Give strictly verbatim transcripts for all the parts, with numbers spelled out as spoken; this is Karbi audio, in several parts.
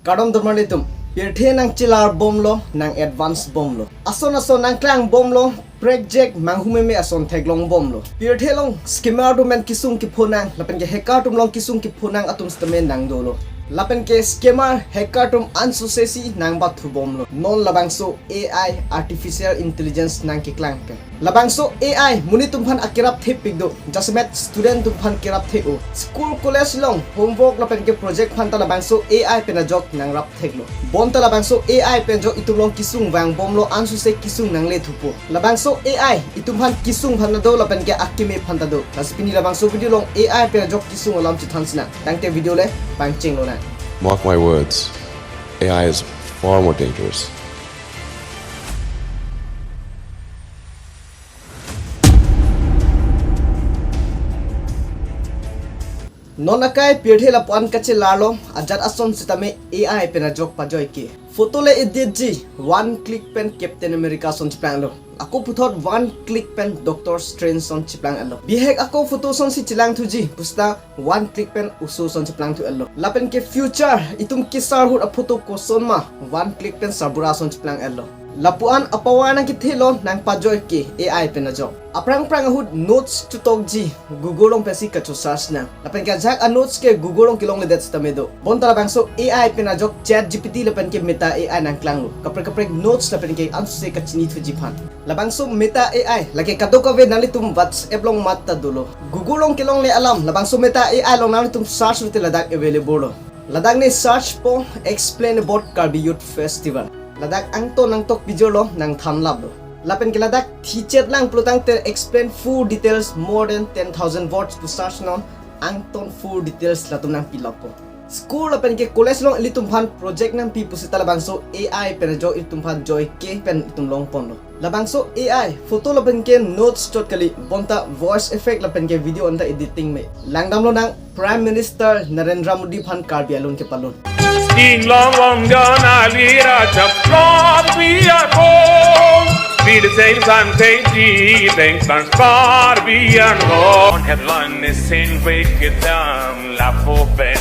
Kardom donmarlitum, pirthe nangchelar bomlo, nang advance bomlo. Ason ason nangklang bomlo, prekjak manghumeme ason theklong bomlo. Pirthe along scammer atum pen kesung kephonang, lapen ke hacker atum along kesung kephonang atum sitame nangdolo. Lapen ke scammer, hacker atum ansose si nangbathu bomlo. Non labangso A I, artificial intelligence nangkeklang pen. Labangso A I monit atum aphan akerap thepik do, jasemet student atum aphan kerap the-o. School college along homework lapen ke project aphan ta labangso A I pen ajok nangrap theklo. Bonta labangso A I pen ajok itum along kesung vang bomlo, ansose kesung nangle thupo. Labangso A I itum aphan kesung aphan ta do lapen ke akeme aphan ta do. Lasi pini labangso video along A I pen ajok kesung alam chethan sinang. Tangte video le pangchenglonang. Mark my words, A I is far more dangerous. Non akai pirthe lapu-an kachelarlo, ajat ason sitame A I pen ajok pajoike. Photo le editji, one click pen Captain America ason cheplanglo. Ako puthot one click pen Doctor Strange ason cheplang-etlo. Bihek ako photo asonsi chelangthuji, pusita one click pen oso ason cheplangthu-etlo. Lapen ke future itum kesar ahut aphoto kosonma, one click pen sarbura ason cheplang-etlo. Lapu-an apower nangkethelo nangpajoike A I pen ajok. Aphrang phrang ahut notes chutokji, Google along pensi kacho search nang. Lapen ke ajahak a-notes ke Google along kelongledet sitame do. Bonta labangso A I pen ajok Chat G P T lapen ke Meta A I nangklanglo. Kaprek kaprek notes lapen ke ansose kachinithuji aphan. Labangso Meta A I, lake kadokave nanglitum WhatsApp along mat ta dolo. Google along kelongle alam, labangso Meta A I along nanglitum search lote ladak available lo. Ladak ne search po, explain about Karbi Youth Festival. Ladak angton nangtok pijorlo, nangthanlaplo. Lapen ke ladak thichet lang pulotangte explain full details more than ten thousand words pu search non, angton full details latum nangpilappo. School lapen ke college along ilitum aphan project nangpi pusita labangso A I pen ajok ilitum aphan joike pen itum longponlo. Labangso A I, photo lapen ke notes chot kali, bonta voice effect lapen ke video anta editing me. Langdamlonang, Prime Minister Narendra Modi aphan Karbi Anglong kepalun. Inglong long jon ali rajab Karbi Anglong. Bil seng san seng ji deng san Karbi Anglong. Headline is in wake it down, lapo pen.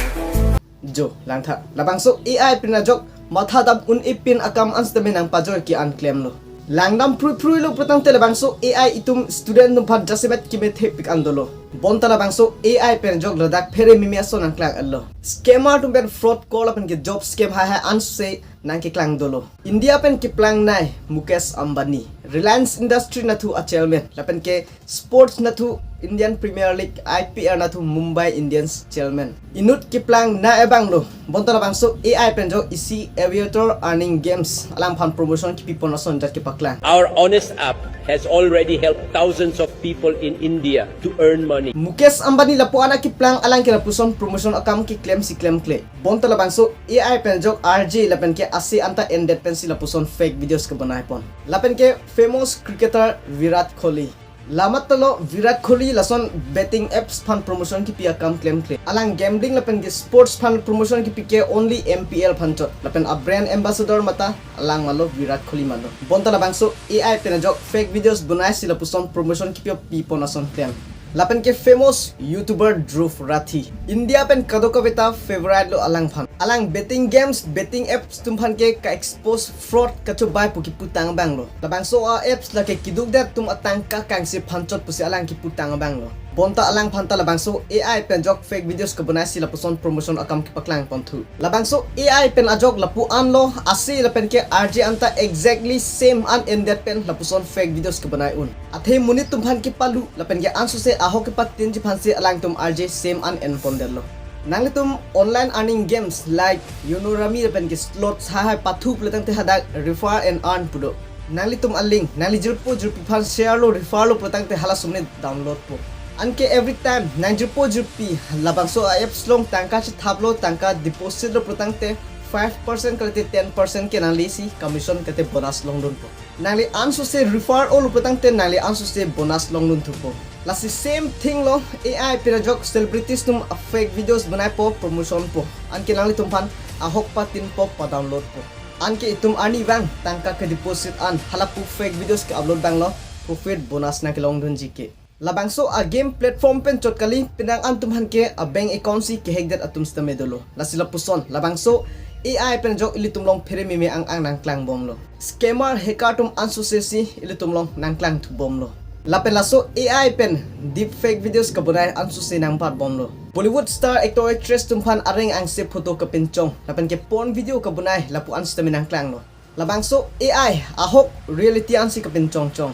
Jo, langtha. Labangso A I pen ajok matha dam un-e pen akam an sitame nangpajoike an klemlo. Langdam phrui phruilo pulotangte labangso A I itum student atum aphan jasemet keme thepik an dolo. Bonta labangso A I pen ajok ladak phere meme ason nangklang-etlo. Scammer atum pen fraud call lapen ke job scam haihai ansose nangkeklang dolo. India pen keplang nei Mukesh Ambani, Reliance Industry nathu a-chairman, lapen ke sports nathu Indian Premier League, I P L nathu Mumbai Indians chairman. Inut keplang nei abanglo. Bonta labangso A I pen ajok isi aviator earning games alangphan promotion kepipon ason ajat kepaklang. Our Honest app has already helped thousands of people in India to earn money. Mukesh Ambani lapu-an akeplang, alang ke lapuson promotion akam keklem si klemkle. Bonta labangso A I pen ajok R J lapen ke ase anta endet pensi lapuson fake videos kebonaipon. Lapen ke famous cricketer Virat Kohli. Lamat talo Virat Kohli lason betting apps aphan promotion kepi akam klemkle. Alang gambling lapen ke sports aphan promotion kepi ke only M P L aphan chot. Lapen a-brand ambassador mata alang malo, Virat Kohli malo. Bonta labangso A I pen ajok fake videos bonaisi lapuson promotion kepi pipon ason klem. Lapen ke famous YouTuber Dhruv Rathi. India pen kadokave ta favorite lo alangphan. Alang betting games, betting apps atum aphan ke ka-expose fraud kachobai pu keputang abanglo. Labangso a-apps lake keduk det atum atangka kangsi phanchot pusi alang keputang abanglo. Bonta alangphan ta labangso A I pen ajok fake videos kebonaisi lapuson promotion akam kepaklangponthu. Labangso A I pen ajok lapu-anlo, ase lapen ke R J anta exactly same an endet pen lapuson fake videos kebonai un. Athe monit atum aphan kepalu lapen ke ansose ahok kepatinji aphansi alangtum R J same an enpondetlo. Nanglitum online earning games like Uno Rummy lapen ke slots haihai pathu pulotangte hadak refer and earn pu do. Nanglitum a-link, nangli jirpo jirpi aphan share lo, refer lo pulotangte hala sumni download po. Anke every time nang jirpo jirpi labangso a-apps along tangka chethaplo, tangka deposit lo pulotangte five percent kalite ten percent ke nanglisi commission kalite bonus longdunpo. Nangli ansose refer olo pulotangte nangli ansose bonus longdunthupo. Lasi same thing lo, A I pen ajok celebrities atum a-fake videos bonaipo, promotion po. Anke nanglitum aphan ahok patinpo, pa-download po. Anke itum arnivang tangka ke-deposit an halapu fake videos ke-upload abanglo profit bonus nangkelongdunji ke. Labangso a-game platform pen chot kali, penang an atum aphan ke a-bank account si ke-hack det atum sitame dolo. Lasi lapuson, labangso A I pen ajok ilitum along phere meme ang ang nangklangbomlo. Scammer hacker atum ansose si ilitum along nangklangthubomlo. Lapen laso A I pen deepfake videos kabonai ansose nangbatbomlo. Bollywood star actor actress atum aphan areng angse photo kapinchong lapen ke porn video kabonai lapu ansitame nangklanglo. Labangso A I ahok reality ansi kapinchongchong.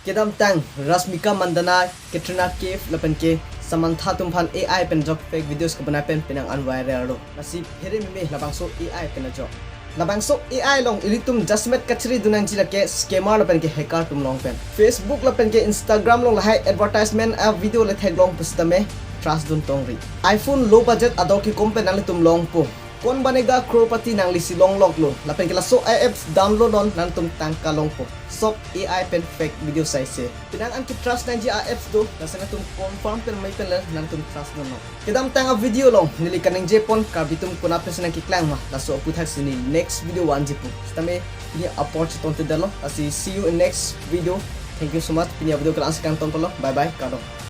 Kedamtang Rashmika Mandanna, Katrina Kaif lapen ke Samantha atum aphan A I pen ajok fake videos kabonai pen penang an viral lo. Lasi phere meme labangso A I pen ajok. Labangso A I along ilitum jasemet kachiri dun nangji lake scammer lapen ke hacker atum along pen. Facebook lapen ke Instagram along lahai advertisement a video le theklong pusitame trust dun tongri. iPhone low budget ador kekom pen nanglitum longpo. कौन बनेगा करोड़पति nanglisi longloklo. Lapen ke laso a apps download non nanglitum tangka longpo. Sob A I pen fake video saise. Penang an ke trust nangji a apps do, lasi nanglitum confirm pen mei pen le nanglitum trust dunnon. Kedamtang a video along neli kaningjepon, Karbi atum konat pensi nangkeklang ma, laso aputhaksi neli next video vanji pu. Sitame pini apor chetongtedetlo. Lasi see you in next video. Thank you so much. Pini a video ke la-ansi kangtonkoklo. Bye bye. Kardom.